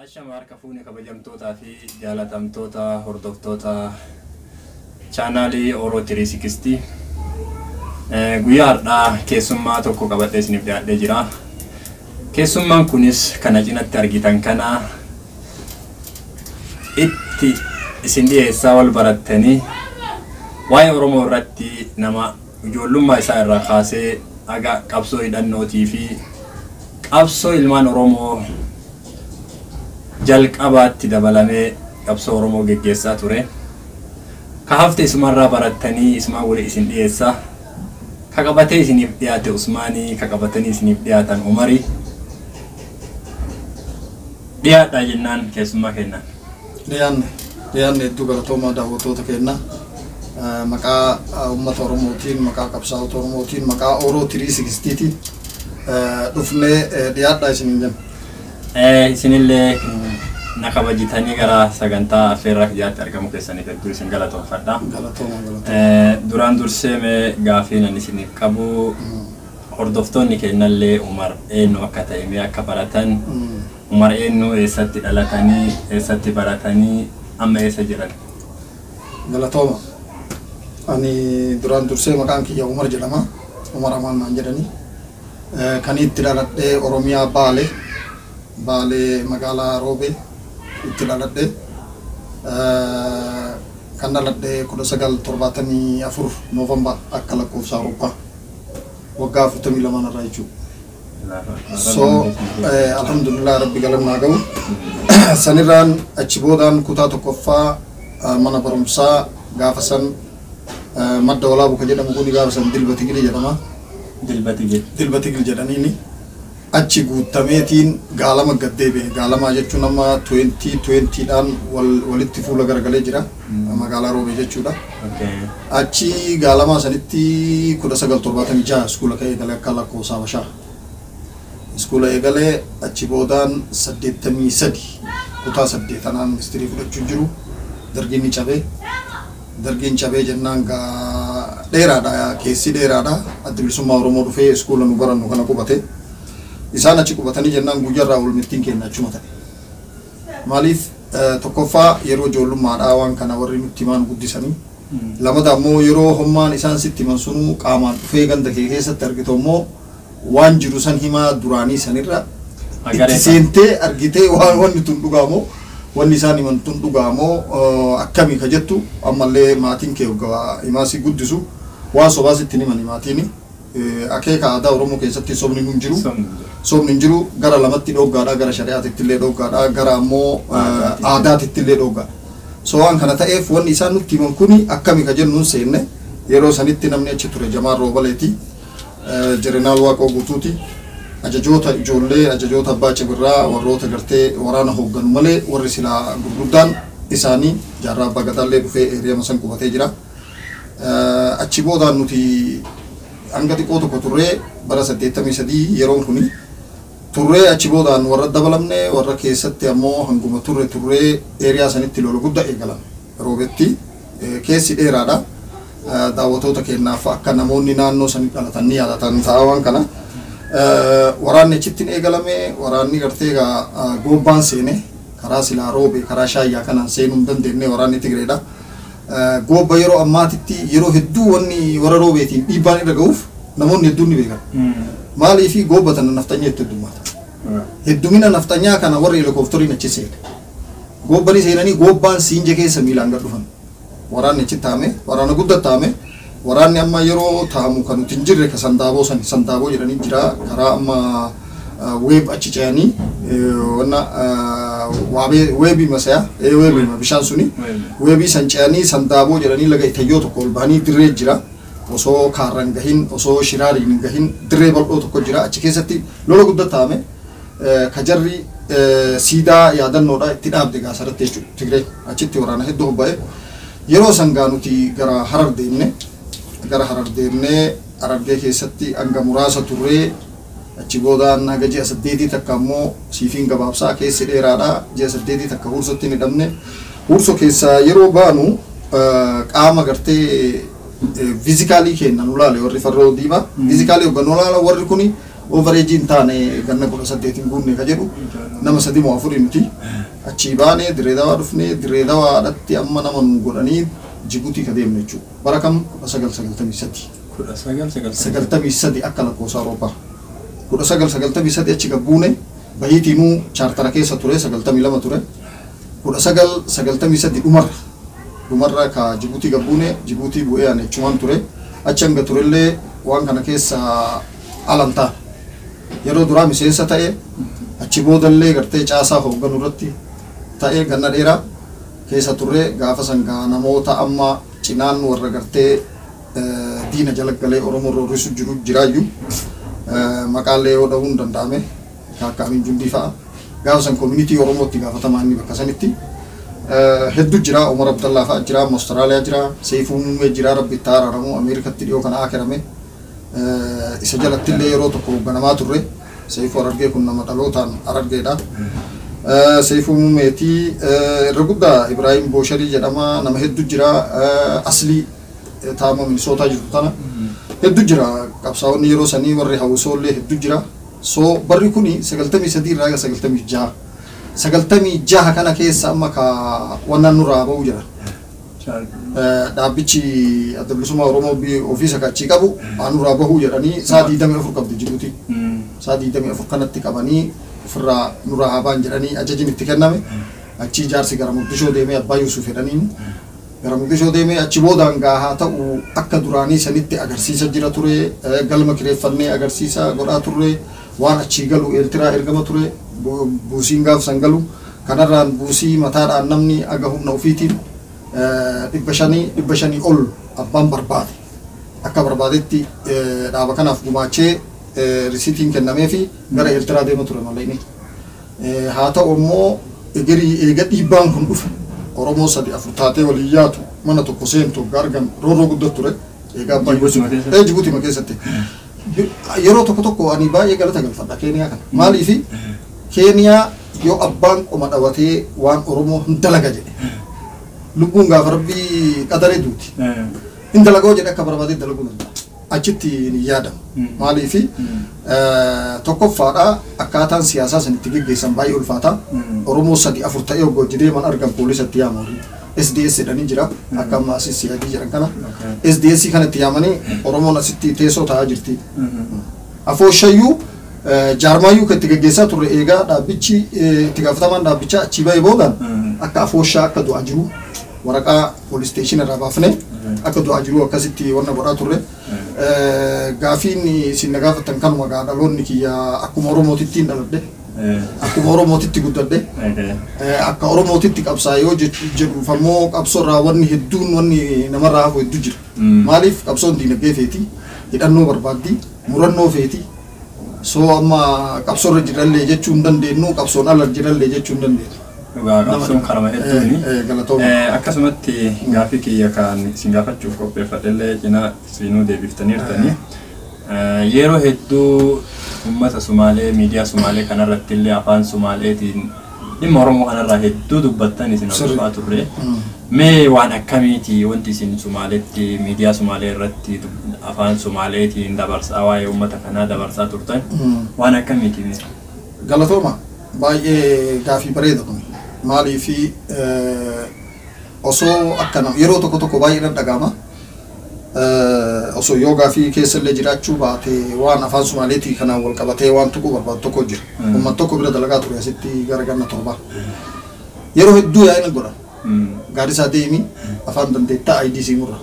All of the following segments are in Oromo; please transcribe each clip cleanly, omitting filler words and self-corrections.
Ashama harka fuune kabajamtootaa fi jaalatamtoota hordoftoota chaanaalii Oro 360. Guyyaa har'aa keessummaa tokko qabadhee isiniif dhiyaadhee jira. Keessummaan kunis kana cinatti argitan kana itti isin dhiyeessaa wal barattanii waa'ee Oromoo irratti nama ijoollummaa isaa irraa kaasee haga qabsoo hidhannootii fi qabsoo ilmaan Oromoo jalqabaatti dabalamee qabsoo Oromoo geggeessaa ture. Ka hafte isumarraa barattanii isumaan wali isin dhiyeessa. Ka qabatee isiniif dhiyaate Usmaanii, ka qabatanii isiniif dhiyaatan Umarii. Dhiyaadhaa jennaan keessummaa kennaan. Dhiyaanne dhiyaanne, hedduu galatoomaa daawwattoota keenya. Maqaa uummata Oromootiin, maqaa qabsaa'ota Oromootiin, maqaa Oro 360tiin dhufnee dhiyaadhaa isiniin jenna. Isinillee na kabajitanii gara sagantaa affeerraa kiyyaatti argamu keessaniif hedduu isin galatoomfadha. Galatoomaa, galatoomaa. Duraan dursee mee gaafii ani isiniif qabu, hordoftoonni kennallee Umar eenyu akka ta'e mee akka baratan, Umar eenyu, eessatti dhalatanii, eessatti baratanii, amma eessa jiran? Galatooma. Ani duraan dursee maqaan kiyya Umar jedhama. Umar Amaan naan jedhani. Kan itti dhaladhee Oromiyaa Baale, Baalee magaalaa Roobee itti dhaladhee. Kan dhaladhee 1974 Noovembar akka lakkoofsa Awurooppaa. Waggaa 42 irraa jechuudha. So alhamdulillah, rabbi galannaa gahu. Sanirraan achi boodaan kutaa tokkoffaa mana barumsaa gaafa san Madda Walaabuu kan jedhamu kun gaafa san Dilba Tigilii jedhama. Dilba Tigil. Dilba Tigil jedhaniini achi guutameetiin Gaalama gad deebi'e. Gaalamaa jechuun amma 2020dhaan walitti fuula garagalee jira. Magaalaa Roobee jechuudha. Achi Gaalamaa sanitti 1976 iskuula ka'ee eegale akka lakkoofsa Habashaa. Iskuula eegalee achi boodaan 83 kutaa saddeetanaan ministirii fudhachuu jiru. Dargiin ni cabee. Dargiin cabee jennaan gaa dheeraadha, keessi dheeraadha. Addi Bilisummaa Oromoo dhufee iskuula nu barannu kana qubate. Isaan achi qubatanii jennaan guyyaarraa olmittiin kenna achuma ta'e. Maaliif, tokkoffaa yeroo ijoollummaadhaa waan kana warri nutti himaan guddisanii. Lamata ammoo yeroo hommaan isaan sitti himan sunuu qaamaan dhufee ganda kee keessatti argitu ammoo waan jiru san himaa duraanii sanirra itti seentee argitee waan wanni tun dhugaamoo, wanni isaan himan tun dhugaamoo akkami ka jettu, ammallee maatiin kee hoggaa himaa si guddisu waan sobaa sitti himani maatiin. Akeeka aadaa Oromoo keessatti sobni hin jiru. Sobni hin jiru, gara lamatti dhoggaadha, gara shari'aatitti illee dhoggaadha, gara ammoo aadaatitti illee dhoggaadha. So waan kana ta'eef wanni isaan nutti himan kuni akkami ka jennuun seenne. Yeroo sanitti namni achi ture Jamaal Roobaleeti. Jerenaal Waaqoo Guutuuti. Ajajoota ijoollee ajajoota abbaa cibirraa warroota gartee waraana hoogganu malee warri silaa gurguddaan isaanii jaarraa abbaa gadaallee dhufee eeriyama san qubatee jira. Achi boodaan nuti hanga xiqqoo tokko turree, bara 83 yeroon kuni turree, achi boodaan warra dabalamne. Warra keessatti ammoo hanguma turre turree eeriyaa sanitti lola guddaa eegalan Roobetti. Keessi dheeraadha. Daawwattoota keenyaaf akka namoonni naannoo sanii dhalatan ni yaadatan ta'a waan kana. Waraanni achitti eegalame. Waraanni gartee goobbaan seene, karaa silaa Roobe karaa Shaayyaa kanaan seenuu hin dandeenye waraanni Tigreedha. Goobba yeroo ammaatitti yeroo hedduu wanni warra Roobeetiin dhiibbaan irra ga'uuf namoonni hedduun ni beekan. Maaliifi, goobba tana nafxanyaa itti heddummaata. Heddumina nafxanyaa kana warri helikooftariin achi seene. Goobbanii seenanii goobbaan siinje keessa miilaan gad dhufan. Waraanni achi taa'ame, waraana guddaa taa'ame. Waraanni amma yeroo taa'amu kan nuti hin jirre ka Sandaaboo sani, Sandaaboo jedhanii jira, karaa amma weeb achi ce'anii wanna waabee weebii masaya weebii bishaan suni weebii san ce'anii Sandaaboo jedhanii laga Itayyoo tokko ol bahanii dirree jira. Osoo Kaarran gahin, osoo Shiraariin hin gahin dirree bal'oo tokko jira. Achi keessatti lola guddaa taa'ame. Ka jarri siidaa yaadannoodha itti dhaabde gaasarratti jechuudha. Tigree achitti waraana hedduu hobba'e. Yeroo san gaa nuti gara Harar deemne. Gara Harar deemnee Harargee keessatti hanga muraasa turree, achi boodaan haga ji'a 8 takka ammoo, siifiin gabaabsaa, keessi dheeraadha, ji'a 8 takka Huursotti hin hidhamne. Huurso keessaa yeroo baanu qaama gartee physicalii kenna nu laale warri farroo diimaa. Physicalii hoggannu laala warri kuni Overage hin taane, ganna 18 hin guunne ka jedhu nama sadi moo afurii nuti. Achii baanee Dirree Dawaa dhufnee, Dirree Dawaadhatti amma nama nu godhanii Jibuutii ka deemne jechuudha. Bara kam? 1993. 1993. 93 akka lakkoofsa Awurooppaa. 1993 achi gabbuune, bahiitiinuu chaartara keessa ture, 92 ture. 1993 dhumarra ka Jibuutii gabbuune, Jibuutii bu'ee ani achumaan ture. Achi hanga turellee waan kana keessa alantaa. Yeroo duraa miseensa ta'e, achi boodallee gartee caasaa hoogganuu irratti ta'e, ganna dheeraa keessa turre. Gaafa sangaa namoota amma cinaan warra gartee diina jala galee Oromoo roorrisu jiru jiraayyuu, maqaallee yoo dha'uun danda'ame akka Amin Jundii fa'a. Gaafa san community Oromootti gaafatamaa inni bakka sanitti. Hedduu jira, Umar Abdallaa fa'a jira, Austraaliyaa jira, Seifuu Muummee jira, Rabbi itti araaramu, Ameerikatti dhiyoo kana akirame. Isa jalatti illee yeroo tokko hoogganamaa turre. Seifuu Harargee kun nama dhalootaan Harargeedha. Seifuu Muummeetii irra guddaa Ibrahim Boosharii jedhama, nama hedduu jira, Aslii taama Minisootaa jirtu tana. Hedduu jira, qabsaa'onni yeroo sanii warri hawwisoollee hedduu jira. So barri kuni 93 irraa gara 96. 96 kana keessa amma ka wannan nurraa ba'uu jira. Dhaabbichi Adda Bilisummaa Oromoo ofiisa ka achii qabu nurraa bahuu jedhanii, saa 24 qabdi Jibuutii. Saa 24 kanatti qabanii ofirraa nurraa haa ba'an jedhanii ajajin itti kenname. Achii jaarsi gara Mogadishoo deemee, Abbaa Yuusuf jedhaniin gara Mogadishoo deemee, achi boodaan gaa haa ta'u akka duraanii sanitti agarsiisa jira ture, galma kireeffannee agarsiisa godhaa turre, waan achii galu Eeltiraa ergama ture, buusiin gaaf san galu kanarraan buusii mataadhaan namni aga humna ofiitiin 500, 500 ol abbaan barbaade akka barbaadetti dhaaba kanaaf gumaachee, risiitiin kennamee fi gara Eeltiraa deema ture malee. Haa ta'u immoo egerii eega dhiibbaan kun dhufe, Oromoo sadi afur taatee waliin yaatu, mana tokko seentu hoggaa argan roorroo guddaa ture. Egaa abbaan Jibuutima keessatti? Jibuutima keessatti. Yeroo tokko tokko ani baay'ee galata galfadha Keeniyaa kana. Maaliifi, Keeniyaa yoo abbaan qoma dhawatee waan Oromoo hin dalaga jedhe, lubbuun gaafa Rabbii qadaree duuti. Hin dalagoo jedhe akka barbaadee dalaguu danda'a. Achitti hin yaadamu. Maaliifi, tokkoffaadha, akkaataan siyaasaa san itti geggeessan baay'ee ulfaata. Oromoo sadi afur ta'ee hoggaa hojii deeman argan poolisatti yaama warri. SDS jedhanii jira. Akka amma asis CID jedhan kana. SDS kana itti yaamanii, Oromoon asitti teessoo taa'aa jirti. Afooshayyuu jaarmaayyuu kan itti geggeessaa turre, eegaa dhaabbichi itti gaafatamaan dhaabbichaa achii bahee boodaan akka afooshaa akka du'aa jiru waraqaa police station irraa baafne, akka du'aa jiru akkasitti wanna godhaa turre. Gaafiin isin na gaafattan kanuma gaa, dhaloonni kiyya akkuma Oromootitti hin dhaladhe. Akkuma Oromootitti guddadhe. Akka Oromootitti qabsaa yoo jedhuuf ammoo qabsoo irraa wanni hedduun wanni namarraa hafu hedduu jira. Maaliif, qabsoon diinagdee feeti, hidhannoo barbaaddi, murannoo feeti. So amma qabsoo irra jirallee jechuu hin dandeenyu, qabsoon ala jirallee jechuu hin dandeenyu. Dhugaa, qabsoon karama hedduuni. Galatooma. Akkasumatti gaafii kiyya kan isin gaafachuuf qopheeffadhellee cinaa isinuu deebiftaniirtanii. Yeroo hedduu uummata Sumaalee, miidiyaa Sumaalee kanarratti illee afaan Sumaaleetiin dhimma Oromoo kanarraa hedduu dubbattan isin hordofaa turre. Mee waan akkamiiti wanti isin Sumaaleetti miidiyaa Sumaalee irratti afaan Sumaaleetiin dabarsaa, waa'ee uummata kanaa dabarsaa turtan, waan akkamiiti mee? Galatooma, baay'ee gaafii bareeda kun. Maaliifi, osoo akkana yeroo tokko tokko baay'ee dhaga'ama. Osoo yoo gaafii keessa illee jiraachuu baate, waan afaan Sumaaleetii kanaan wal qabatee waan tuquu barbaadu tokko jira. Uummata tokko bira dalagaa ture asitti gara ganna 7. Yeroo hedduu yaa'ina godhan. Gaarisaa deemi, afaan dandeettaa, ID sii murra.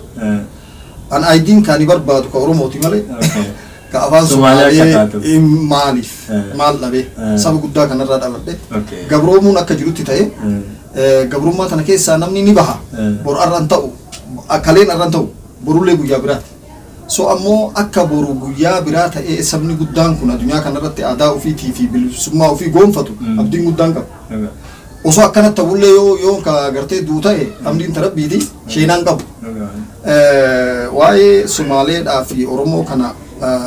An ID'n kaani barbaadu ka Oromooti malee ka afaan Sumaalee akka Sumaalee taatu. Maaliif maal dhabee, saba guddaa kanarraa dhaladhe, gabroomuun akka jirutti ta'e, gabrummaa tana keessaa namni ni baha. Bor arran ta'u, kaleen arran ta'u, borullee guyyaa biraati. So ammoo akka boru guyyaa biraa ta'ee sabni guddaan kun addunyaa kanarratti aadaa ofiitii fi bilisummaa ofii goonfatu abdiin guddaan qaba. Osoo akkanatti ta'ullee yoo ka gartee duu ta'e amdiin tarabbiiti sheenaan qabu. Waa'ee Sumaaleedhaa fi Oromoo kana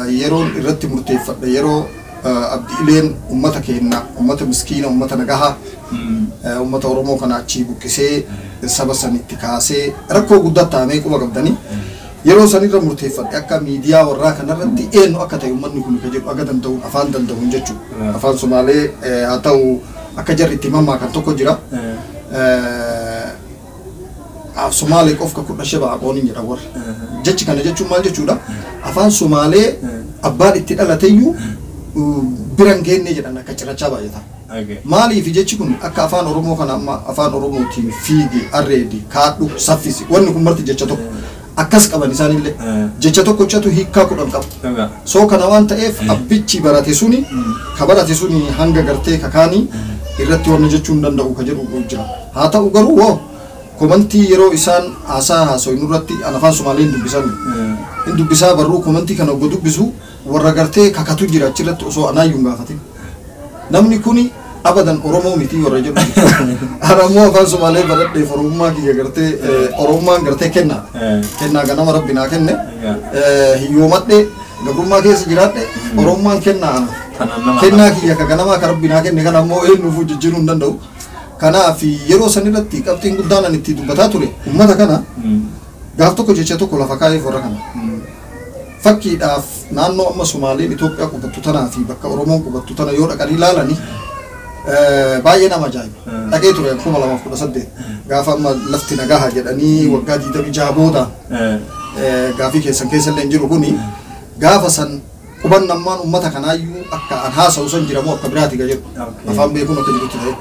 yeroon irratti murteeffadhe, yeroo Abdi Ileen ummata keenya, ummata miskiina, ummata nagahaa, ummata Oromoo kana achii buqqisee saba san itti kaasee rakkoo guddaa taamee quba qabdanii. Yeroo sanirra murteeffadhe akka miidiyaa warraa kanarratti eenyu akka ta'e uummanni kun ka jedhu aga danda'uun afaan danda'uun jechuudha. Afaan Sumaalee haa ta'u akka jarri itti mammaa kan tokko jira. Sumaalee qofka 15 aqooniin jedha warri. Jechi kana jechuun maal jechuudha? Afaan Sumaalee abbaan itti dhalateyyuu biran geenne jedhan akka cirrachaa baay'ata. Maaliif jechi kun akka afaan Oromoo kana amma afaan Oromootiin fiigi, arreedi, kaadhu, saffisi wanni kun marti jecha tokko. Akkas qaban isaanillee jecha tokkochatu hiikkaa 10 qaba. Soo kana waan ta'eef abbichi barate suni ka barate suni hanga gartee kakaanii irratti wanni jechuu hin danda'u ka jedhu jira. Haa ta'u garuu woo komantii yeroo isaan haasaa haasa'u irratti an afaan Sumaalee hin dubbisan. Hin dubbisaa barruu komantii kana oggo dubbisu warra gartee kakatu jira achirratti osoo anaayyuu hin gaafatin. Namni kuni abadan Oromoo miti warra jedhu. Ana ammoo afaan Sumaalee baradheef Oromummaa kiyya gartee Oromummaan gartee kennaa. Kennaa ganama rabbi naa kenne. Hiyyoomadhee gabrummaa keessa jiraadhe Oromummaan kennaa ana. Kennaa kiyya ka ganamaa ka rabbi naa kenne kana ammoo eenyuufuu jijjiiruu hin danda'u. Kanaaf yeroo san irratti qabxiin guddaan ani itti dubbataa ture uummata kana gaaf tokko jecha tokko lafa kaa'eef warra kana. Fakkiidhaaf naannoo amma Sumaaleen Itoophiyaa qubattu tanaa fi bakka Oromoon qubattu tana yoo dhaqanii ilaalani baay'ee nama ajaa'iba. Dhaqee ture 2018 gaafa amma lafti nagaha jedhanii waggaa 26 booda gaafii keessan keessa illee hin jiru kuni gaafa san qubannammaan uummata kanaayyuu akka an haasa'u san jiramoo akka biraati ga jedhu afaan beekuun akka jirutti ta'e.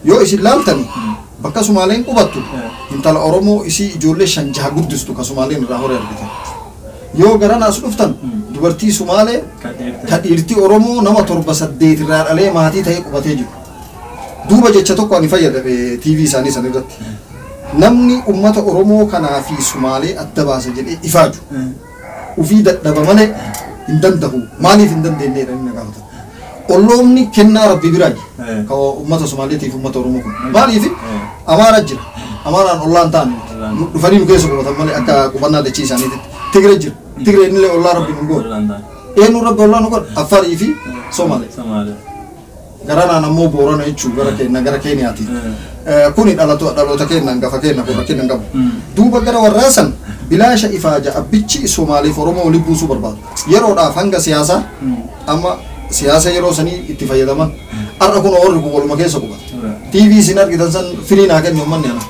Yoo isin laaltani bakka Sumaaleen qubattu intala Oromoo isii ijoollee 5-6 guddistu ka Sumaaleen irraa horee argitan. Yoo garana as dhuftan dubartii Sumaalee ka dhiirtii Oromoo nama 7-8 irraa dhalee maatii ta'ee qubatee jiru. Duuba jecha tokko ani fayyadame TV isaanii san irratti. Namni uummata Oromoo kanaa fi Sumaalee adda baasa jedhee ifaaju. Ufii dadhaba malee hin danda'u. Maaliif hin dandeenye jedhanii na gaafatan. Olloomni kennaa rabbi biraayi. Ka uummata Sumaaleetiif uummata Oromoo kun. Maaliif Amaara jira. Amaaraan ollaan ta'an dhufanii nu keessa qubatan malee akka qubannaa dachii isaaniititti. Tigiree jira. Tigireen illee ollaa rabbi nu godhe. Eenyu rabbi ollaa nu godhe? Affarii fi Somaalee. Garanaan ammoo Boorana jechuun gara keenya gara Keeniyaati. Kuni dhaloota keenya hangafa keenya kun rakkina hin qabu. Duuba gara warraa san bilaasha ifaaja abbichi Somaaleef Oromoo waliin buusuu barbaadu. Yeroodhaaf hanga siyaasaa amma siyaasa yeroo sanii itti fayyadaman. Har'a kun warri kun waluma keessa qubata. TV isin argitan san firii naa kennu uummanni ana.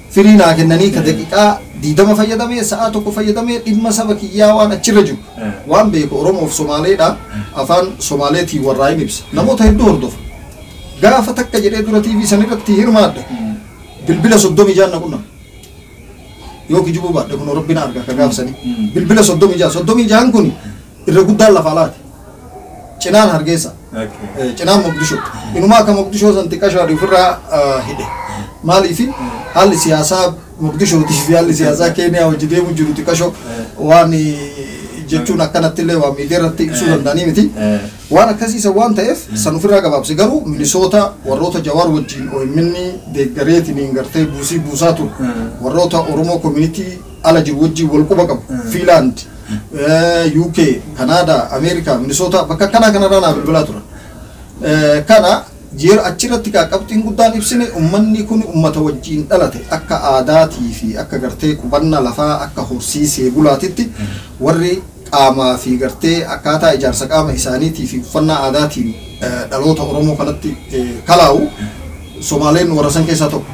Firii naa kennanii ka daqiiqaa 20 fayyadamee sa'a 1 fayyadamee dhimma saba kiyyaa waan achirra jiru. Waan beeku Oromoof Somaaleedha afaan Somaaleetiin warraa hin ibsa. Namoota hedduu hordofa. Gaafa takka jedhee dura TV san irratti hirmaadha. Bilbila 36 na qunnama. Yoo kijibuu baadhe kun rabbi na arga akka gaafsanii. Bilbila 36 36 kun irra guddaan lafa alaati. Cinaan Hargeysa. Cinaan Mogadishoo. Inumaa akka Mogadishoo san xiqqaa ofirraa hidhe. Maaliif haalli siyaasaa Mogadishootii fi haalli siyaasaa Keeniyaa hojii deemu jiru xiqqashoo waan jechuun akkanatti illee waan miidiyaa irratti ibsuu danda'anii miti. Waan akkasiisa waan ta'eef san ofirraa gabaabse garuu Minisoota warroota Jawaar wajjin OMN deeggareetiin gartee buusii buusaa ture. Warroota Oromoo community ala jiru wajjin wal quba qabu. Fiinlaand, UK, Kanaadaa, Ameerikaa, Minisoota bakka akkanaa kanarraa naa bilbilaa turan. Kana yeroo achirratti qabxiin guddaan ibsine uummanni kun uummata wajjin dhalate akka aadaatii fi akka gartee qubannaa lafaa akka horsiisee bulaatitti warri qaamaa fi gartee akkaataa ijaarsa qaama isaaniitii fi uffannaa aadaatiin dhaloota Oromoo kanatti kalaa'u Somaaleen warra san keessaa tokko.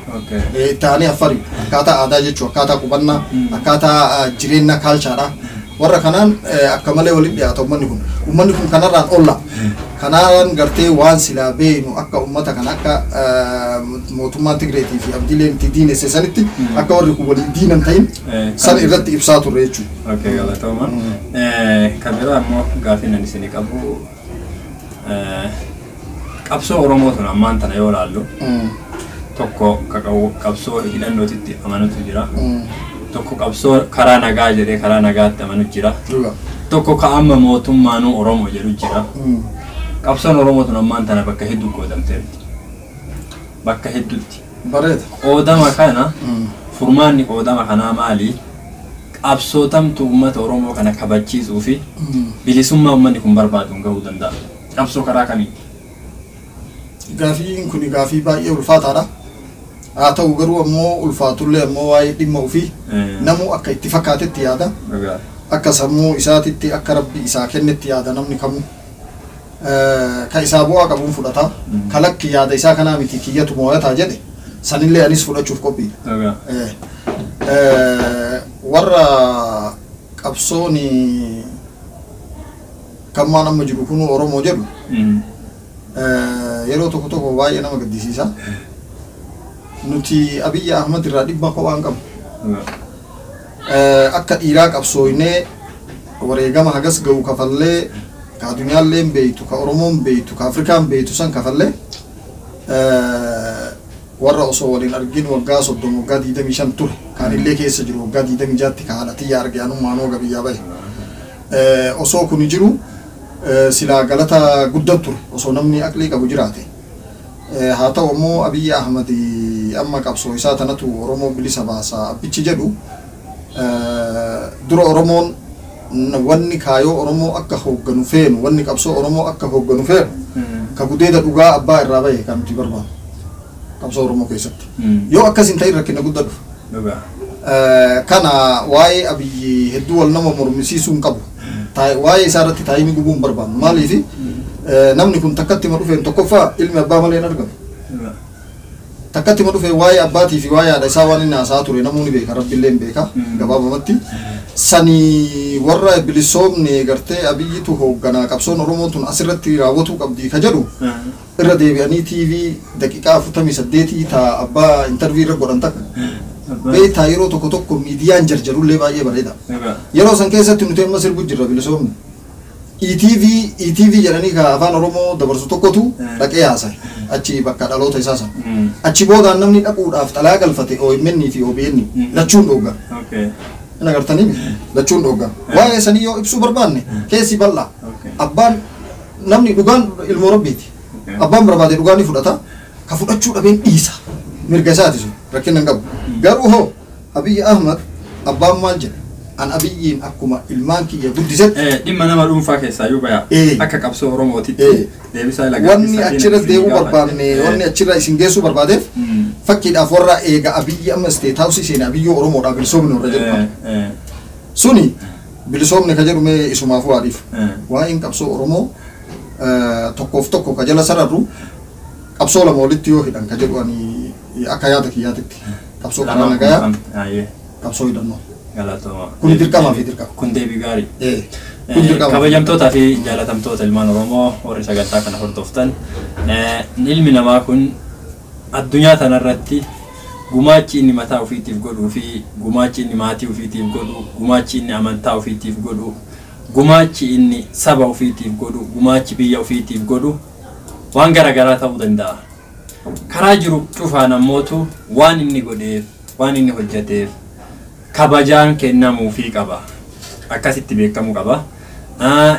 Itti aanee Affarii akkaataa aadaa jechuun akkaataa qubannaa akkaataa jireenya kaalchaadha. Warra kanaan akka malee walitti dhiyaata uummanni kun. Uummanni kun kanarraan olla. Kanaan gartee waan silaa beeknu akka uummata kana akka mootummaan Tigreetii fi Abdiileen itti diinesse sanitti akka warri kun waliin diinan ta'in san irratti ibsaa turre jechuudha. Okay, galatooma. Kan biraa ammoo gaaffii nan isinii qabu qabsoo Oromoo tun ammaan tana yoo ilaallu tokko qabsoo hidhannootitti amanutu jira. Tokko qabsoo karaa nagaa jedhee karaa nagaatti amanu jira. Tokko ka amma mootummaanuu Oromoo jedhu jira. Qabsoon Oromoo tun ammaan tana bakka hedduu qoodamteerti. Bakka hedduutti. Bareeda. Qoodama kana furmaanni qoodama kanaa maali? Qabsootamtu uummata Oromoo kana kabachiisuu fi bilisummaa uummanni kun barbaadu gahuu danda'a. Qabsoo karaa kamiin? Gaafiin kun gaafii baay'ee ulfaataadha. Haa ta'u garuu ammoo ulfaatullee ammoo waa'ee dhimma ofii namuu akka itti fakkaatetti yaada. Akka sammuu isaatitti akka rabbi isaa kennetti yaada namni kamuu. Ka isaa bu'aa qabuun fudhata. Ka lakki yaada isaa kanaa miti kiyyatu moo'ataa jedhe sanillee anis fudhachuuf qophiidha. Warra qabsoon kammaan amma jiru kun Oromoo jedhu yeroo tokko tokko baay'ee nama gaddisiisa. Nuti Abiyyi Ahmad irraa dhibba kophaa hin qabnu. Akka dhiiraa qabsooynee wareegama hagas ga'u kafallee ka addunyaallee beeytu ka Oromoon beeytu ka Afrikaan beeytu san kafallee warra osoo waliin argin waggaa 30 waggaa 25 ture kaanillee keessa jiru waggaa 26tti ka haadha tiyya arge anummaanoo gabiyyaa bahe. Osoo kuni jiru silaa galata guddaa ture osoo namni aqlii qabu jiraate. Haa ta'u ammoo Abiyyi Ahmad amma qabsoo isaa tanatu Oromoo bilisa baasa abbichi jedhu dura Oromoon wanni kaayoo Oromoo akka hoogganu feenu wanni qabsoo Oromoo akka hoogganu feenu ka gudeeda dhugaa abbaa irraa bahe kan nuti barbaadu qabsoo Oromoo keessatti. Yoo akkas hin ta'in rakkina guddaa dhufa. Kana waa'ee Abiyyi hedduu wal nama mormisiisuu hin qabu. Waa'ee isaa irratti taa'imii gubuu hin barbaannu. Maaliif namni kun takkatti ma dhufeen tokkoffaa ilmi abbaa malee hin argamu. Takkatti ma dhufeen waa'ee abbaatii fi waa'ee haadha isaa waan inni haasa'aa ture namuu ni beeka rabbillee hin beeka gabaabumatti. Sani warra bilisoomne gartee Abiyyitu hoogganaa qabsoon Oromoo tun asirratti raawwatuu qabdi ka jedhu irra deebi'anii TV daqiiqaa 48 ta abbaa interview irra godhan takka. Beektaa yeroo tokko tokko miidiyaan jarjarullee baay'ee bareeda. Yeroo san keessatti nuti amma sirbu jirra bilisoomne. ETV jedhanii ka afaan Oromoo dabarsu tokkotu dhaqee haasa'e achi bakka dhaloota isaa sana. Achi boodaan namni dhaquudhaaf xalayaa galfate OMN fi OBN lachuun dhoogga. Hin agartanii lachuun dhoogga. Waa'ee sanii yoo ibsuu barbaanne keessi bal'aa. Abbaan namni dhugaan ilmoo rabbiiti. Abbaan barbaade dhugaa ni fudhata. Ka fudhachuu dhabeen dhiisa. Mirga isaati sun rakkina hin qabu. Garuu hoo Abiyyi Ahmad abbaan maal jedhe? An Abiyyiin akkuma ilmaan kiyya guddisetti. Dhimma nama dhuunfaa keessaa yoo baya akka qabsoo Oromootitti deebisaa ilagaa. Wanni achirra deemuu barbaanne wanni achirra isin geessuu barbaadeef fakkiidhaaf warra eega Abiyyi amma State House seene Abiyyoo Oromoodhaa bilisoomne warra jedhu. Suni bilisoomne ka jedhu mee isumaafuu haadhiif. Waa'een qabsoo Oromoo tokkoof tokko ka jala sararru qabsoo lama walitti yoo hidhan ka jedhu ani akka yaada kiyyaatitti qabsoo karaa nagayaa qabsoo hidhannoo. Kun dirqamaa fi dirqama. Kun deebii gaarii. Kun dirqama. Kabajamtootaa fi jaalatamtoota ilmaan Oromoo warri sagantaa kana hordoftan ilmi namaa kun addunyaa tanarratti gumaachi inni mataa ofiitiif godhuu fi gumaachi inni maatii ofiitiif godhu, gumaachi inni amantaa ofiitiif godhu, gumaachi inni saba ofiitiif godhu, gumaachi biyya ofiitiif godhu waan garaagaraa ta'uu danda'a. Karaa jiru cufaan ammootu waan inni godheef, waan inni hojjeteef kabajaan kennamuufii qaba. Akkasitti beekamuu qaba.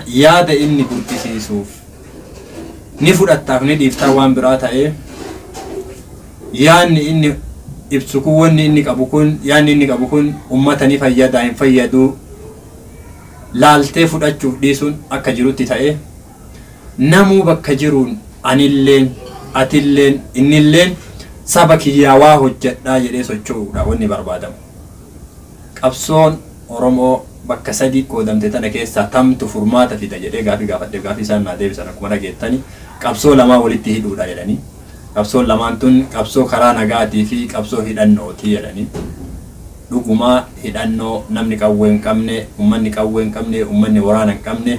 Yaada inni burqisiisuuf ni fudhattaaf ni dhiiftaa waan biraa ta'ee yaadni inni ibsu kun wanni inni qabu kun yaadni inni qabu kun uummata ni fayyadaa hin fayyaduu laaltee fudhachuuf dhiisuun akka jirutti ta'ee namuu bakka jiruun anilleen atilleen innilleen saba kiyyaa waa hojjedhaa jedhee socho'uudha wanni barbaadamu. Qabsoon Oromoo bakka sadii qoodamte tana keessaa tamtu furmaata fida jedhee gaafii gaafadheef gaafii isaan naa deebisan akkuma dhageettani qabsoo lamaa walitti hidhuudha jedhanii. Qabsoon lamaan tun qabsoo karaa nagaatii fi qabsoo hidhannooti jedhanii. Dhugumaa hidhannoo namni qawwee hin qabne, uummanni qawwee hin qabne, uummanni waraana hin qabne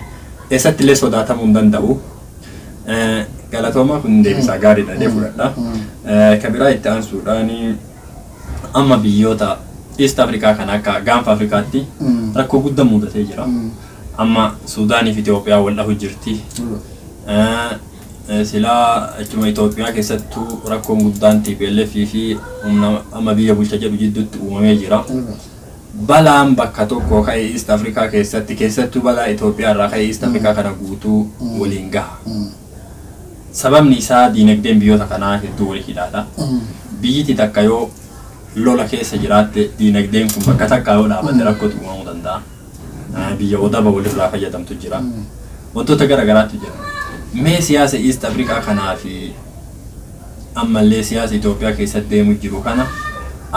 eessatti illee sodaatamuu hin danda'u. Galatooma kun deebisaa gaariidha jedhee fudhadha. Kan biraa itti aansuudhaan amma biyyoota East Africa kan akka gaanfa Afrikaatti rakkoo guddaa mudatee jira. Amma Suudaanii fi Itoophiyaa wal dhahu jirti. Silaa achuma Itoophiyaa keessattuu rakkoon guddaan TPLF fi humna amma biyya bulcha jedhu jidduutti uumamee jira. Balaan bakka tokko ka'e East Africa keessatti keessattuu balaa Itoophiyaa irraa ka'e East Africa kana guutuu waliin gaha. Sababni isaa diinagdeen biyyoota kanaa hedduu wal hidhaadha. Biyyiti takka yoo lola keessa jiraatte diinagdeen kun bakka takkaa yoo dhaabatte rakkootu uumamuu danda'a. Biyya odaba walirraa fayyadamtu jira. Wantoota garaagaraatu jira. Mee siyaasa East Africa kanaa fi Ammallee siyaasa Itoophiyaa keessatti deemu jiru kana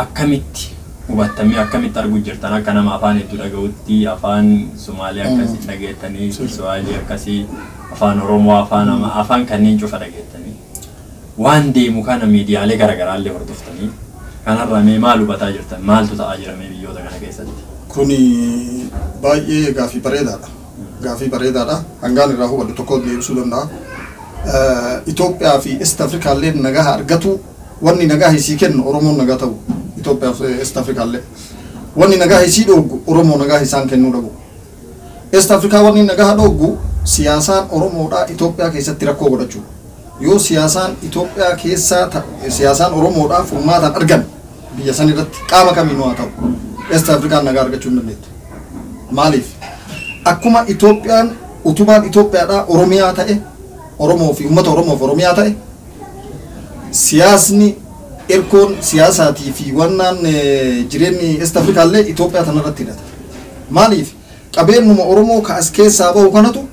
akkamitti hubattamee akkamitti arguu jirtan akka nama afaan hedduu dhaga'utti afaan Sumaalee akkasii dhageettanii, Kiswaahilii akkasii, afaan Oromoo, afaan afaan kanneen cufa dhageettanii waan deemu kana miidiyaalee garaagaraallee hordoftanii kanarraa mee maal hubataa jirtan, maaltu ta'aa jira mee biyyoota kana keessatti? Kuni baay'ee gaafii bareedaadha. Gaafii bareedaadha. Hangaan irraa hubadhu tokko deebisuu danda'a. Itoophiyaa fi East Afrikaallee nagaa argatu, wanni nagaa isii kennu Oromoon nagaa ta'u Itoophiyaa fi East Afrikaallee. Wanni nagaa isii dhooggu Oromoo nagaa isaan kennuu dhabu. East Afrikaa wanni nagaa dhooggu siyaasaan Oromoodhaa Itoophiyaa keessatti rakkoo godhachuu. Yoo siyaasaan Itoophiyaa keessaa siyaasaan Oromoodhaa furmaataan argame biyya san irratti qaama kamiinuu haa ta'u East Afrikaan nagaa argachuu hin dandeettu. Maaliif? Akkuma Itoophiyaan utubaan Itoophiyaadhaa Oromiyaa ta'e, Oromoo fi uummata Oromoof Oromiyaa ta'e, siyaasni erkoon siyaasaatii fi wannaan jireenyi East Afrikaallee Itoophiyaa tanarratti hidhata. Maaliif? Qabeenyuma Oromoo ka as keessaa bahu kanatu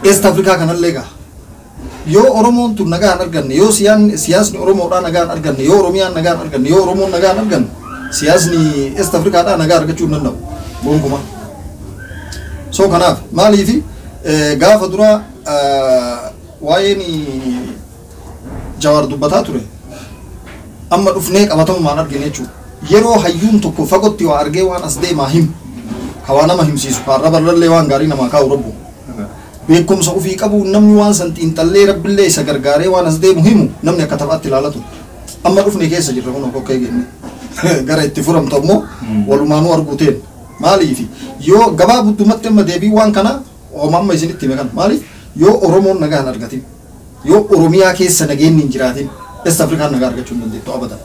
East Afrikaa kanallee gaha. Yoo Oromoon tun nagaa hin arganne, yoo siyaasni Oromoodhaa nagaa hin arganne, yoo Oromiyaan nagaa hin arganne, yoo Oromoon nagaa hin arganne, siyaasni East Afrikaadhaa nagaa argachuu hin danda'u gonkumaa. So kanaaf maaliifi gaafa duraa waa'een Jawaar dubbataa ture amma dhufnee qabatamumaan argine jechuudha. Yeroo hayyuun tokko fagootti waa argee waan as deemaa himu, ka waa nama himsiisu, ka arraba irrallee waan gaarii namaa kaa'u rabbu. Beekumsa ofii qabu namni waan san xiinxallee rabbillee isa gargaaree waan as deemu himu namni akka taphaatti ilaala ture. Amma dhufne keessa jirra kun kokkee genne. Gara itti furamtu ammoo walumaanuu arguu teen. Maaliifi yoo gabaabumatti amma deebii waan kana ooma amma isinitti hime kana maaliif yoo Oromoon nagaa hin argatin, yoo Oromiyaa keessa nageenyi hin jiraatin, East Afrikaan nagaa argachuu hin dandeettu abadan.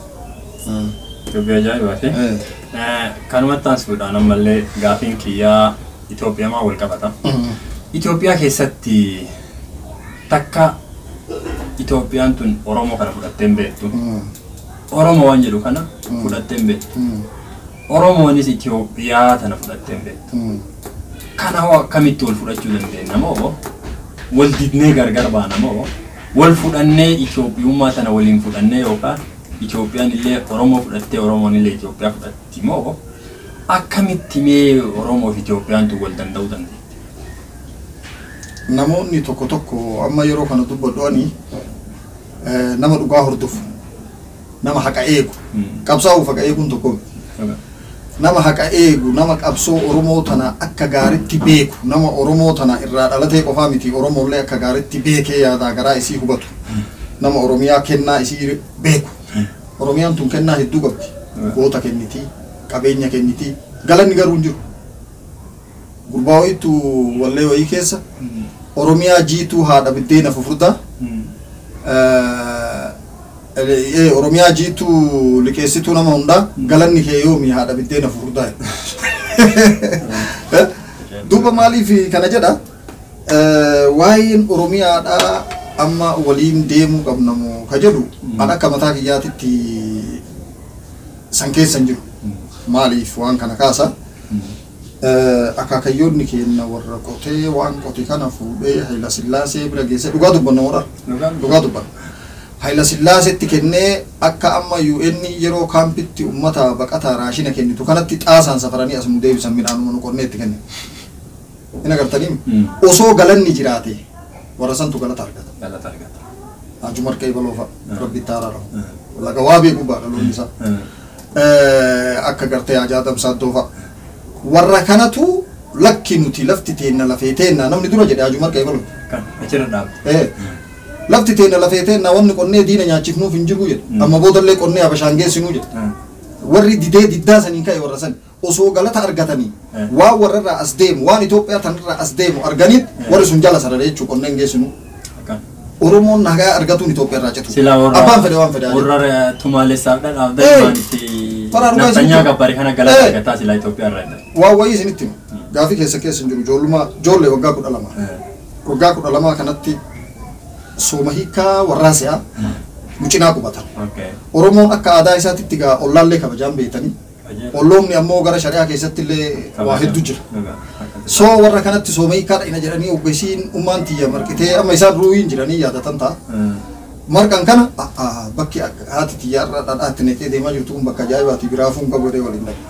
Dubbii ajaa'ibaati. Kanumatti aansuudhaan ammallee gaafiin kiyyaa Itoophiyaa maa wal qabata? Itoophiyaa keessatti takka Itoophiyaan tun Oromoo kana fudhattee hin beektu. Oromoo waan jedhu kana fudhattee hin beektu. Oromoonis Itoophiyaa tana fudhattee hin beektu. Kana hoo akkamitti wal fudhachuu dandeenya moo wal didnee gargar baana moo wal fudhannee Itoophiyummaa tana waliin fudhannee yookaan Itoophiyaan illee Oromoo fudhattee Oromoon illee Itoophiyaa fudhatti moo akkamitti mee Oromoo fi Itoophiyaan tun wal danda'uu dandeetti? Namoonni tokko tokko amma yeroo kana dubbadhu ani nama dhugaa hordofu, nama haqa eegu, qabsaa'uuf haqa eeguun tokko miti. Nama haqa eegu, nama qabsoo Oromoo tana akka gaaritti beeku, nama Oromoo tana irraa dhalatee qofaa miti Oromoollee akka gaaritti beekee yaadaa garaa isii hubatu, nama Oromiyaa kennaa isii beeku. Oromiyaan tun kennaa hedduu qabdi. Goota kennitii, qabeenya kennitii, galanni garuu hin jiru. Gurbaa wayiitu wallee wayii keessa Oromiyaa jiituu haadha biddeena fufurdaa, Oromiyaa jiituu liqeessituu nama hundaa, galanni kee yoomi haadha biddeena fufurdaa. Duuba maaliif kana jedha? Waa'een Oromiyaadhaa amma waliin deemuu qabna moo ka jedhu an akka mataa kiyyaatitti san keessa hin jiru. Maaliif waan kana kaasa? Akaakayyoonni keenya warra qotee waan qote kana fuudhee Hayila Sillaasee bira geessee, dhugaa dubbanna warra dhugaa dubbanna. Hayila Sillaaseetti kennee akka amma UN yeroo kaampitti uummata baqataa raashina kennitu kanatti xaasaan safaranii as nu deebisan midhaanuma nu qonnee itti kenne. Hin agartanii? Osoo galanni jiraate warra santu galata argata. Galata argata. Haji Marqee Baloo fa'a rabbi itti araaramu. Laga waa beeku ba'a dhaloonni isaa. Akka gartee Hajaa Damsaaddoo fa'a. Warra kanatu lakki nuti lafti teenna lafee teenna namni dura jedhe Haji Marqee Baloo. Kan achirra dhaabte. Lafti teenna lafee teenna wanni qonnee diina nyaachifnuuf hin jiru jedhe. Amma boodallee qonnee Habashaan geessinuu jedhe. Warri didee diddaa saniin ka'e warra sani osoo galata argatanii waan warrarraa as deemu waan Itoophiyaa tanarraa as deemu arganiit warri sun jala sarare jechuu qonneen geessinuu. Oromoon nagaa argatuun Itoophiyaa irraa citu. Abbaan fedhe waan fedhe. Warra tumaalessaaf dhadhaaf itti naftanyaa gabbare kana galata argataa silaa Itoophiyaa irraa. Waan wayii isinitti himu. Gaafii keessa keessa hin jiru ijoollummaa ijoollee waggaa 12. Waggaa 12 kanatti sooma hiikaa warraa se'aa nu cinaa qubatan. Oromoon akka aadaa isaatitti gaa ollaallee kabajaan beektanii. Olloomni ammoo gara shari'aa keessatti illee waa hedduu jira. Soo warra kanatti sooma hiikaa dhaqna jedhanii ogeessiin ummaan tiyya marqitee amma isaan ruuyiin jiranii yaadatan ta'a. Marqaan kana bakki haati xiyyaarra dhadhaatti naqee deemaa jirtu kun bakka ajaa'ibaati biraafuun qabu jedhee waliin dhabe.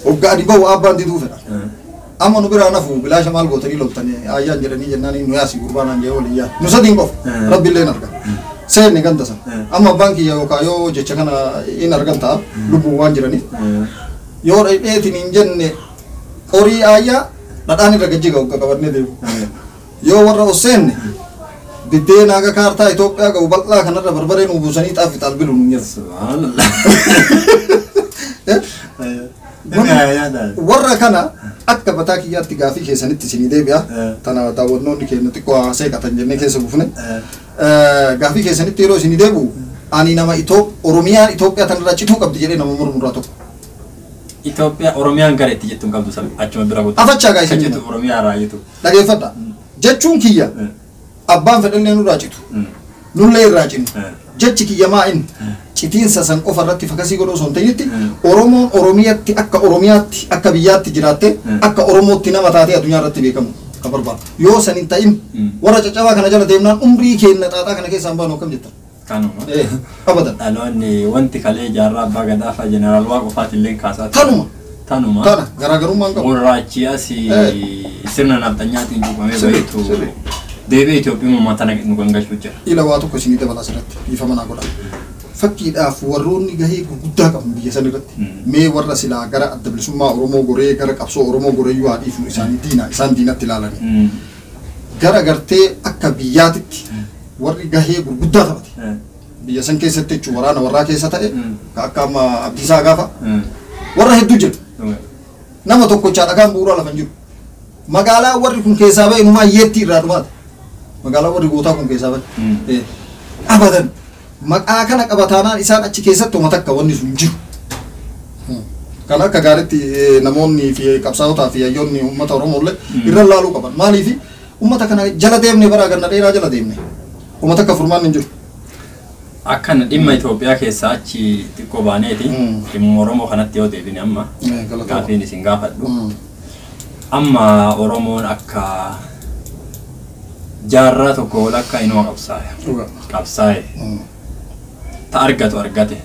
Hoggaa ani bahu abbaan diduu fedha. Amma nu biraa nafu bilaasha maal gootanii loltanii ayyaan jedhanii jennaan nu yaasi gurbaan jedhee waliin yaa. Nu sadiin qofa rabbiillee arga. Seenne ganda sana. Amma abbaan kiyya yookaan yoo jecha kana in argan ta'a lubbuun waan jiraniif. Yoo dheetiin hin jenne qorii ayyaa dhadhaan irra gajjiga hogga qabannee deemu. Yoo warra osseenne biddeen haga kaartaa Itoophiyaa qabu bal'aa kanarra barbaree nu buusanii xaafi xaalbilu nu jedhu. Warra kana akka mataa kiyyaatti gaafii keessanitti isinii deebi'a. Tana daawwannoonni keenya xiqqoo seeqatan jennee keessa buufne. Gaafii keessanitti yeroo isinii deebi'u ani nama Oromiyaan Itoophiyaa tanarraa cituu qabdi jedhee nama mormurraa tokko. Itoophiyaa Oromiyaan gara itti jettu hin qabdu achuma bira kutu. Afachaa gaa isin Jettu Oromiyaa irraa jettu. Dhageeffadha. Jechuun kiyya abbaan fedhallee nurraa citu. Nullee irraa cinnu. Jechi kiyya maa inni citiinsa san qofa irratti fakasii godhuu osoo hin ta'initti Oromoon Oromiyatti akka Oromiyaatti akka biyyaatti jiraatte akka Oromootti nama taatee addunyaa irratti beekamu kan barbaadu. Yoo san hin ta'in warra caccabaa kana jala deemnaan umrii keenya xaaxaa kana keessaa hin baanu akkam jettan. Kanuma. Abadan. Dhaloonni wanti kalee jaarraa abbaa gadaa fa'a jeneraal Waaqoo fa'aatiin illee kaasaa ture. Tanuma. Tanuma. Tana garaagarummaan qabu. Gurraachi asii sirna nafxanyaatiin cuuphamee bahetu deebi'ee Itoophiyummaa tana nu gangalchuu jira. Ila waa tokko isinii dabala asirratti dhiifama naa godha. Fakkiidhaaf warroonni gahee gurguddaa qaban biyya san irratti mee warra silaa gara adda bilisummaa Oromoo goree gara qabsoo Oromoo goree yoo dhiifnu isaanii diina isaan diinatti ilaalanii. Gara gartee akka biyyaatitti warri gahee gurguddaa taphate. Biyya san keessatti jechuun waraana warraa keessa ta'e akka amma Abdiisaa gaafa warra hedduu jira. Nama tokkochaa dhagaan bu'uuraa lafa hin jiru. Magaalaa warri kun keessaa ba'e numaa hiyyeetti irraa dhumaata. Magaalaa warri gootaa kun keessaa ba'e. Abadan maqaa kana qabataanaan isaan achi keessatti uma takka wanni sun jiru. Kan akka gaariitti namoonni fi qabsaa'otaa fi hayyoonni uummata Oromoo illee irra laaluu qaban. Maaliif uummata kana jala deemne bara ganna dheeraa jala deemne. Uummata akka furmaanni hin jiru. Akkana dhimma Itoophiyaa keessaa achi xiqqoo baaneeti dhimma Oromoo kanatti yoo deebine amma gaafiin isin gaafadhu. Amma Oromoon akka jaarraa tokko ol akka inuma qabsaa'e. Qabsaa'e. Ta argatu argate.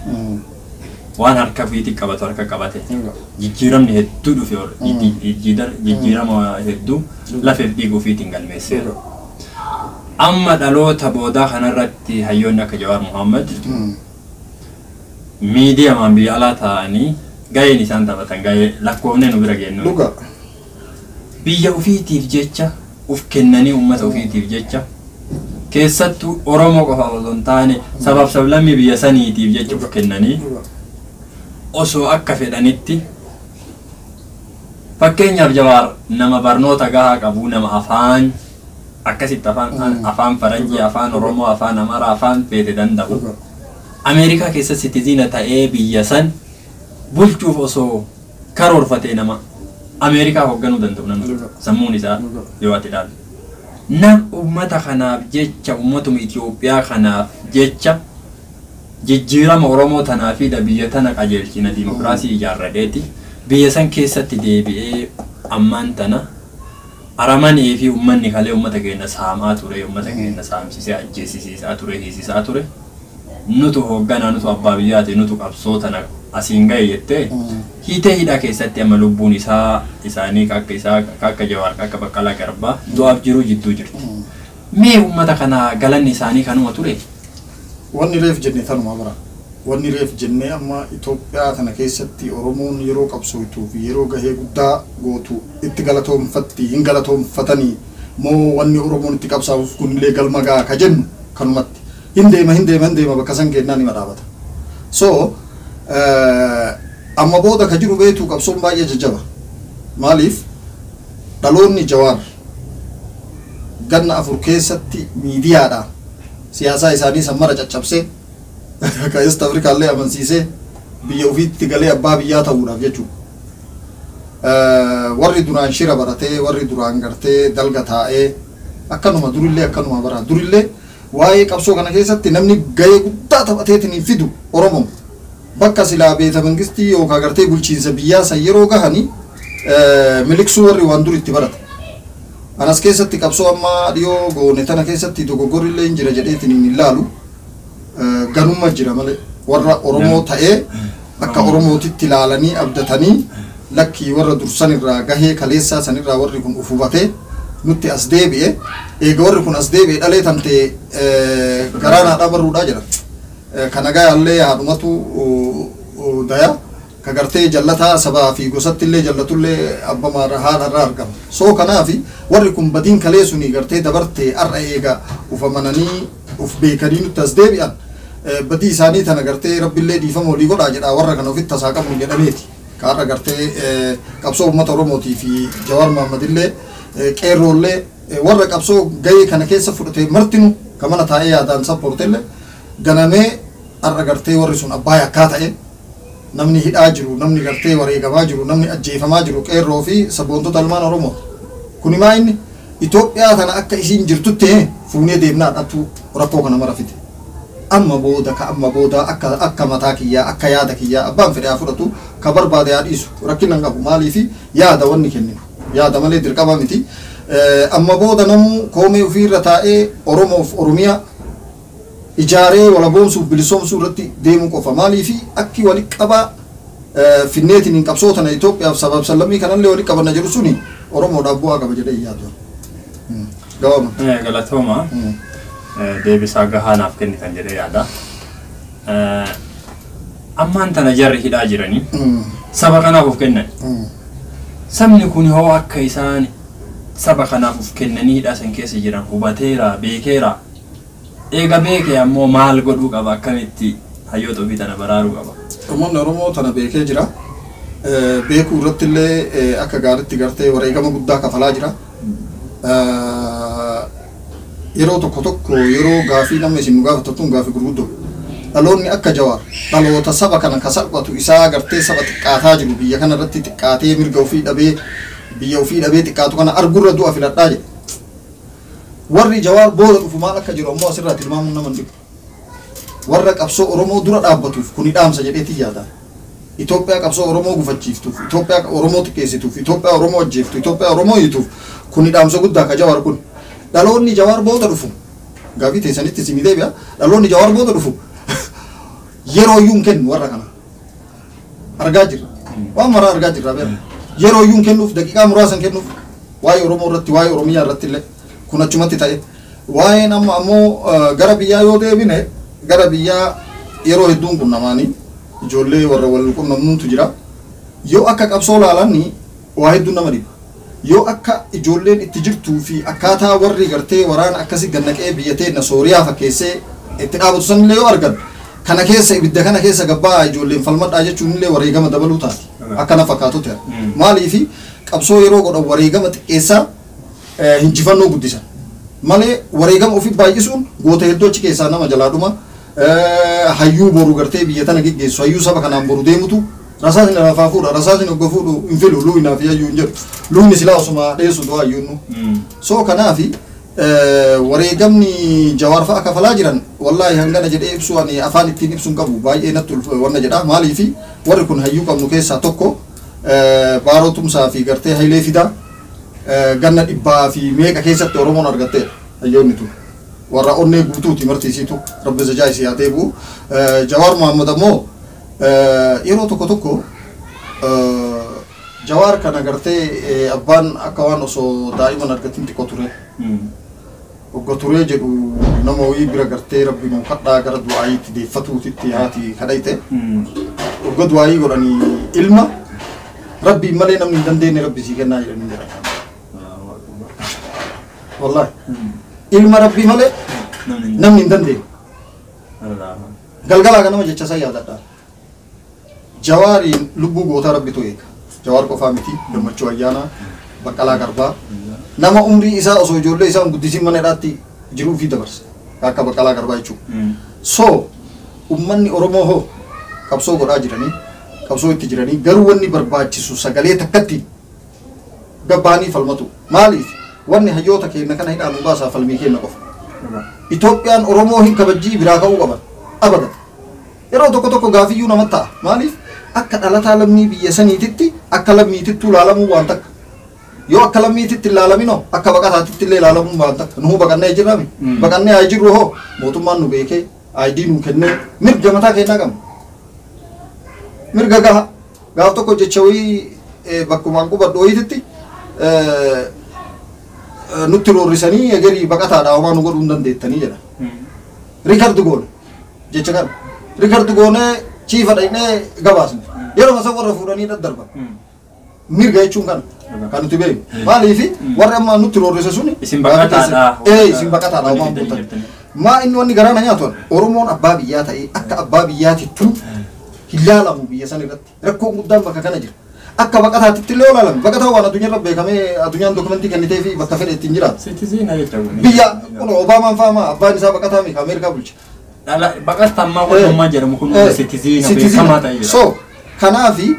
Waan harka ofiitti qabatu harka qabate. Jijjiiramni hedduu dhufe jijjiirama hedduu lafeef dhiiga ofiitiin galmeesseera. Amma dhaloota boodaa kanarratti hayyoonni akka Jawaar Mohaammed miidiyamaan biyya alaa taa'anii gaheen isaan taphatan gahee lakkoofnee nu bira geennu. Biyya ofiitiif jecha uf kennanii uummata ofiitiif jecha keessattuu Oromoo qofa osoo hin taane sabaaf sablammii biyya saniitiif jecha uf kennanii osoo akka fedhanitti fakkeenyaaf Jawaar nama barnoota gahaa qabu nama afaan akkasitti afaan Faranjii, afaan Oromoo, afaan Amaaraa, afaan feete danda'u. Ameerikaa keessa sitiziina ta'ee biyya san bulchuuf osoo karoorfatee nama Ameerikaa hoogganuu danda'u nama sammuun isaa yoo ati ilaalu. Nam uummata kanaaf jecha uummatuma Itoophiyaa kanaaf jecha jijjiirama Oromoo tanaa fi biyya tana qajeelchina diimokiraasii ijaarradheeti biyya san keessatti deebi'ee ammaan tana aramanii fi uummanni kalee uummata keenya saamaa ture, uummata keenya saamsisee ajjeesisiisaa ture, hiisisaa ture. Nutu hoogganaa, nutu abbaa biyyaati, nutu qabsoo tana asiin gahe jettee hiitee hidhaa keessatti amma lubbuun isaa isaanii akka isaa akka Jawaar akka Baqqalaa Garbaa du'aaf jiruu jidduu jirti. Mee uummata kana galanni isaanii kanuma ture? Wanni reef jenne tanuma bara. Wanni reef jennee amma Itoophiyaa kana keessatti Oromoon yeroo qabsootuu fi yeroo gahee guddaa gootu itti galatoonfatti hin galatoonfatanii moo wanni Oromoon itti qabsaa'uuf kunillee galma gahaa ka jennu kanumatti. Hin deema hin deema hin deema bakka san kennaan nima dhaabata. So amma booda ka jiru beektu qabsoon baay'ee jajjaba. Maaliif dhaloonni Jawaar ganna 4 keessatti miidiyaadhaan siyaasaa isaanii san mara caccabsee ka East Africa illee amansiisee biyya ofiitti galee abbaa biyyaa ta'uudhaaf jechuudha. Warri duraan shira baratee warri duraan gartee dalga taa'ee akkanuma durillee akkanuma bara durillee waa'ee qabsoo kana keessatti namni gahee guddaa taphateetiin hin fidu Oromoon bakka silaa beeta mangistii yookaan gartee bulchiinsa biyyaa san yeroo gahanii miliqsuu warri waan dur itti barate. Anas keessatti qabsoo ammaa dhiyoo goone tana keessatti dogoggorri illee hin jira jedheetiin hin ilaalu. Ganumma jira malee warra Oromoo ta'ee akka Oromootitti ilaalanii abdatanii lakkii warra dursan irraa gahee kaleessaa sanirraa warri kun uf hubatee nutti as deebi'e, eega warri kun as deebi'e dhalee tantee garaa naa dhabarruudhaa jedhan. Kana gayaallee haadhumatu daya ka gartee jallataa sabaa fi gosatti illee jallatullee abbamaarra haadharraa argama. So kanaafi warri kun badiin kalee suni gartee dabartee har'a eega uf amananii uf beekanii nutti as deebi'an, badii isaanii tana gartee rabbillee dhiifama walii godhaa jedhaa warra kana ofitti tasaa qabnu jedhameeti. Ka har'a gartee qabsoo uummata Oromootii fi Jawaar Mahammadillee qeerroollee warra qabsoo gahee kana keessa fudhate martinu ka mana taa'ee yaadaan sappoortellee ganamee har'a gartee warri sun abbaa yakkaa ta'e, namni hidhaa jiru, namni gartee wareegamaa jiru, namni ajjeefamaa jiru qeerroo fi sabboontota ilmaan Oromoo. Kuni maa inni Itoophiyaa tana akka isiin jirtutti fuunee deemnaa dhattu rakkoo kana mara fide. Amma booda ka amma booda akka mataa kiyyaa, akka yaada kiyyaa, abbaan fedhe haa fudhatu, ka barbaade haa dhiisu, rakkina hin qabu. Maaliifi yaada wanni kenninu yaada malee dirqama miti. Amma booda namuu koomee ofiirra taa'ee Oromoof Oromiyaa ijaaree walaboomsuuf bilisoomsuu irratti deemuu qofa. Maaliifi akki wali qabaa finneetiin hin qabsoo tana Itoophiyaaf sabaaf sallammii kanallee wali qabanna jedhu suni Oromoodhaaf bu'aa qaba jedhee yaadu. Gabaabumatti. Galatooma. Deebisaa gahaa naaf kennitan jedhee yaada. Ammaan tana jarri hidhaa jiranii saba kanaaf of kennan. Sabni kun hoo akka isaan saba kanaaf of kennanii hidhaa san keessa jiran hubateera, beekeera. Eega beekee ammoo maal godhuu qaba, akkamitti hayyoota ofii tana baraaruu qaba? Uummanni Oromoo tana beekee jira. Beekuu irratti illee akka gaariitti gartee wareegama guddaa kafalaa jira. Yeroo tokko tokko yeroo gaafii nama isin nu gaafattu tun gaafii gurguddoo. Dhaloonni akka Jawaar dhaloota saba kana ka salphatu isaa gartee saba xiqqaataa jiru, biyya kana irratti xiqqaatee mirga ofii dhabee biyya ofii dhabee xiqqaatu kana argurra du'a filadhaa jedhe. Warri Jawaar booda dhufu maal akka jiru ammoo asirraa tilmaamuun nama hin dhibu. Warra qabsoo Oromoo dura dhaabbatuuf kuni dhaamsa jedheetii yaada. Itoophiyaa qabsoo Oromoo gufachiiftuuf, Itoophiyaa Oromoo xiqqeessituuf, Itoophiyaa Oromoo ajjeeftu, Itoophiyaa Oromoo hiituuf kuni dhaamsa guddaa ka Jawaar kun. Dhaloonni Jawaar booda dhufu gaafii teessanitti isinii deebi'a. Dhaloonni Jawaar booda dhufu yeroo iyyuu hin kennu warra kana. Argaa jirra. Waan maraa argaa jirra beera. Yeroo iyyuu hin kennuuf, daqiiqaa muraasa hin kennuuf waa'ee Oromoo irratti, waa'ee Oromiyaa irratti illee kun achumatti ta'e. Waa'een amma ammoo gara biyyaa yoo deebine, gara biyyaa yeroo hedduun qunnamaanii ijoollee warra wal qunnamnuutu jira. Yoo akka qabsoo laalanni waa hedduun nama dhiba. Yoo akka ijoolleen itti jirtuu fi akkaataa warri gartee waraana akkasii gannaqee biyya teenna Sooriyaa fakkeessee itti dhaabatu sanillee yoo argan, kana keessa ibidda kana keessa gabbaa ijoolleen falmadhaa jechuun illee wareegama dabaluu taati. Akkana fakkaatu ta'e. Maaliifi qabsoo yeroo godhan wareegama xiqqeessaa hinjifannoo guddisan. Malee wareegama ofii baay'isuun goota hedduu achi keessaa nama jalaa dhuma, hayyuu boru gartee biyya tana geggeessu, hayyuu saba kanaan boru deemutu rasaasni lafaa fuudha, rasaasni hogga fuudhu hin filu, luuyinaa fi hayyuu hin jedhu. Luuyni silaa osuma dheessu du'a hayyuun. So kanaafi wareegamni Jawaar fa'a kafalaa jiran wallaahi hangana jedhee ibsu ani afaan ittiin ibsu hin qabu, baay'ee natti wanna jedha. Maaliifi warri kun hayyuu qabnu keessaa tokko, Baaroo Tumsaa fi gartee Hayilee Fidaa ganna dhibbaa fi meeqa keessatti Oromoon argatteedha hayyoonni tun. Warra onnee guutuuti marti isiitu, rabbi zajaa isii haa deebi'u. Jawaar Muhammad ammoo yeroo tokko tokko Jawaar kana gartee abbaan akka waan osoo daa'iman argatin xiqqoo ture. Hogga turee jedhu nama wayii bira gartee rabbi nuu kadhaa gara du'aayiitti deeffatuutitti haati kadhayte. Hogga du'aayii godhanii ilma rabbiin malee namni hin dandeenye rabbi sii kennaa jedhanii jira. Wallaahi. Ilma rabbii malee namni hin dandeenye. Galgalaa ganama jecha isaa yaadadha. Jawaariin lubbuu gootaa rabbitu eega. Jawaar qofaa miti, Gammachuu Ayyaanaa, Baqqalaa Garbaa. Nama umrii isaa osoo ijoollee isaa hin guddisiin mana hidhaatti jiruu ofii dabarse. Akka Baqqalaa Garbaa jechuudha. So ummanni Oromoo hoo qabsoo godhaa jiranii, qabsoo itti jiranii, garuu wanni barbaachisu sagalee takkatti gabbaanii falmatu. Maaliif wanni hayyoota keenya kana hidhaa nu baasaa falmii keenya qofa. Itoophiyaan Oromoo hin kabajjii biraa ka'uu qaban. Abadan. Yeroo tokko tokko gaafiyyuu namatti ta'a. Maaliif akka dhalataa lammii biyya saniititti akka lammiitittuu ilaalamuu waan takka. Yoo akka lammiititti ilaalaminoo akka baqataatitti illee ilaalamuun baanta. Nuhu baqannee jirrami. Baqannee haa jirru hoo mootummaan nu beekee ID nu kennee mirga mataa kennaa qabna. Mirga gaha. Gaaf tokko jecha wayii bakkumaan qubadhu wayiititti nutti roorrisanii egerii baqataadha homaa nu godhuu hin dandeettanii jedha. Record goone jecha kana. Record goonee chiifa dhaqnee gabaasne. Yeroo san warra fuudhanii daddarban. Mirga jechuun kana kan nuti beeknu. Maaliifi warri amma nutti roorrise suni Isin baqataadha. Isin baqataadha homaa hin gootan. Maa inni wanni garaana nyaatu Oromoon abbaa biyyaa ta'ee akka abbaa biyyaatittu hin laalamu biyya san irratti. Rakkoon guddaan bakka kana jira. Akka baqataatitti illee olaalame. Baqataa waan addunyaarra beekamee addunyaan dokumentii kennitee fi bakka fedhe ittiin jiraatu. Citizen jecha kun. Biyya kun Obaamaan faamaa abbaan isaa baqataa miti Ameerikaa bulcha. Baqatammaa walummaa jedhamu kun citizen beekamaa ta'e jira. So kanaafi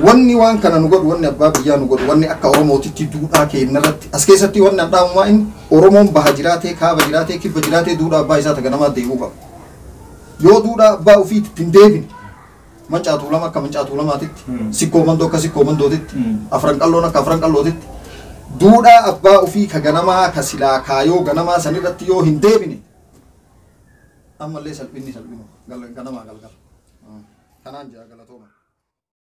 wanni waan kana nu godhu, wanni abbaa biyyaa nu godhu, wanni akka Oromootitti duudhaa keenya irratti as keessatti wanni adhaamumaa inni Oromoon baha jiraatee, kaaba jiraatee, kibba jiraatee duudhaa abbaa isaa taganamaa deemuu qaba. Yoo duudhaa abbaa ofiitti hin deebine, Maccaa Tuulama akka Maccaa Tuulamaatitti, Sikkoo Mandoo akka Sikkoo Mandootitti, Afran Qalloon akka Afran Qallootitti, duudhaa abbaa ofii ka ganamaa ka silaa kaayoo ganamaa sanirratti yoo hin deebine ammallee salphinni salphinu ganamaa galgala. Kanaan jira, galatooma.